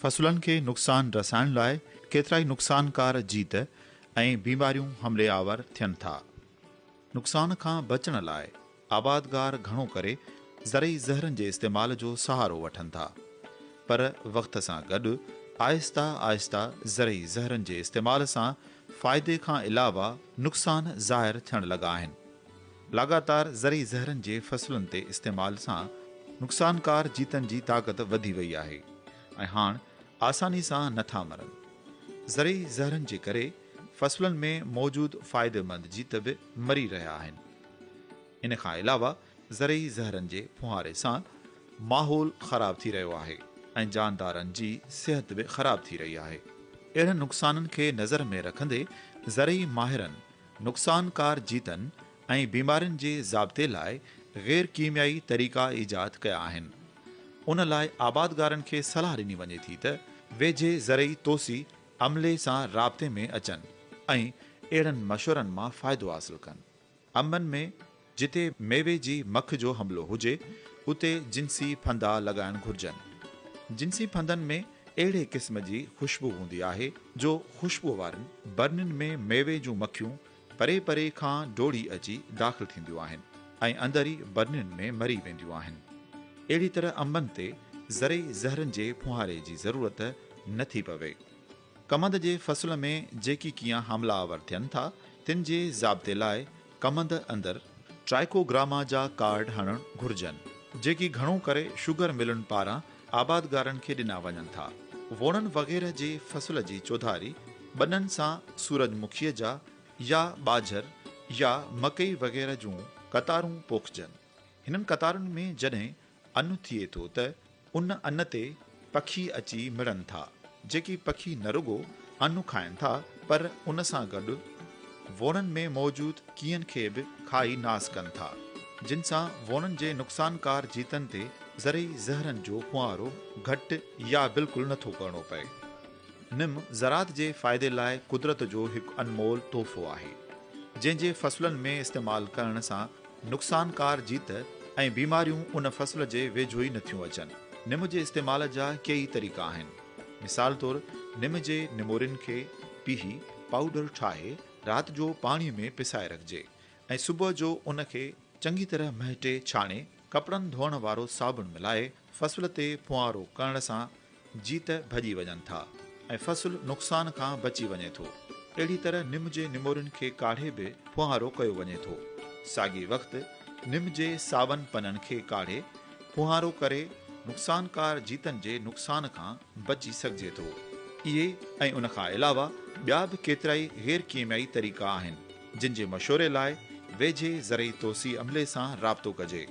فصلن کي نقصان رسائڻ لاء ڪيترائي نقصانڪار جيت ۽ بيماريون حملي آور ٿين ٿا. نقصان کان بچڻ لاء آبادگار گهڻو ڪري زرعي زهرن جي استعمال جو سهارو وٺن ٿا. پر وقت سان گڏ آهسته آهسته زرعي زهرن جي استعمال سان فائدي کان علاوه نقصان ظاهر ٿيڻ لڳا آهن. لاڳاتار زرعي زهرن جي فصلن تي استعمال سان نقصانڪار جيتن جي طاقت وڌي وئي آهي ۽ هاڻ آساني سان نه ٿا مرن. زرعي زهرن جي ڪري فصلن ۾ موجود فائديمند جيت به مري رهيا آهن. ان کان علاوه زرعي زهرن جي ڦوهاري سان ماحول خراب ٿي رهيو آهي ۽ جاندارن جي صحت به خراب ٿي رهي آهي. اهڙن نقصانن کي نظر ۾ رکندي زرعي ماهرن نقصانڪار جيتن ۽ بيمارين جي ضابطي لاء غير ڪيميائي طريقا ايجاد ڪيا آهن. ان لاء آبادگارن کي صلاح ڏني وڃي ٿي ته ويجهي زرعي توسيع عملي سان رابطي ۾ اچن ۽ اهڙن مشورن مان فائدو حاصل ڪن. انبن ۾ جتي ميوي جي مک جو حملو هجي، اتي جنسي ڦندا لڳائڻ گهرجن. جنسي ڦندن ۾ اهڙي قسم جي خوشبو هوندي آهي، جو خوشبوء وارين برنين ۾ ميوي جون مکيون پري پري کان ڊوڙي اچي داخل ٿينديون آهن ۽ اندر ئي برنين ۾ مري وينديون آهن. اهڙي طرح انبن تي زرعي زهرن جي ڦوهاري جي ضرورت نه ٿي پوي. ڪمند جي فصل ۾ جيڪي ڪيئا حمله آور ٿين ٿا، تن جي ضابطي لاء ڪمند اندر ٽرائيڪوگراما جا ڪارڊ هڻڻ گهرجن، جيڪي گهڻو ڪري شگر ملن پاران آبادگارن کي ڏنا وڃن ٿا. ووڻن وغيره جي فصل جي چوڌاري ٻنن سان سورج مکيء جا يا ٻاجهر يا مڪئي وغيره جون قطارون پوکجن. هنن قطارن ۾ جڏهن ان ٿئي ٿو ته ان ان تي پکي اچي مڙن ٿا، جيڪي پکي نه رڳو ان کائن ٿا پر ان سان گڏ ووڻن ۾ موجود ڪيئن کي به کائي ناس ڪن ٿا، جن سان ووڻن جي نقصانڪار جيتن تي زرعي زهرن جو ڦوهارو گهٽ يا بلڪل نٿو ڪرڻو پئي. نم زراعت جي فائدي لاء قدرت جو هڪ انمول تحفو آهي، جنهن جي فصلن ۾ استعمال ڪرڻ سان نقصانڪار جيت ۽ بيماريون ان فصل جي ويجهو ئي نٿيون اچن. نم جي استعمال جا ڪيئي طريقا آهن. مثال طور نم جي نمورين کي پيهي پائوڊر ٺاهي رات جو پاڻي ۾ پسائي رکجي ۽ صبح جو ان کي چڱي طرح مهٽي ڇاڻي ڪپڙن ڌوئڻ وارو صابڻ ملائي فصل تي ڦوهارو ڪرڻ سان جيت ڀڄي وڃن ٿا ۽ فصل نقصان کان بچي وڃي ٿو. اهڙي طرح نم جي نمورين کي ڪاڙهي به ڦوهارو ڪيو وڃي ٿو. ساڳئي وقت نم جي ساون پنن کي ڪاڙهي ڦوهارو ڪري نقصانڪار جيتن جي نقصان کان بچي سگهجي ٿو. اهي ۽ ان کان علاوه ٻيا به ڪيترائي غير ڪيميائي طريقا آهن، جن جي مشوري لاء ويجهي زرعي توسيع عملي سان رابطو ڪجي.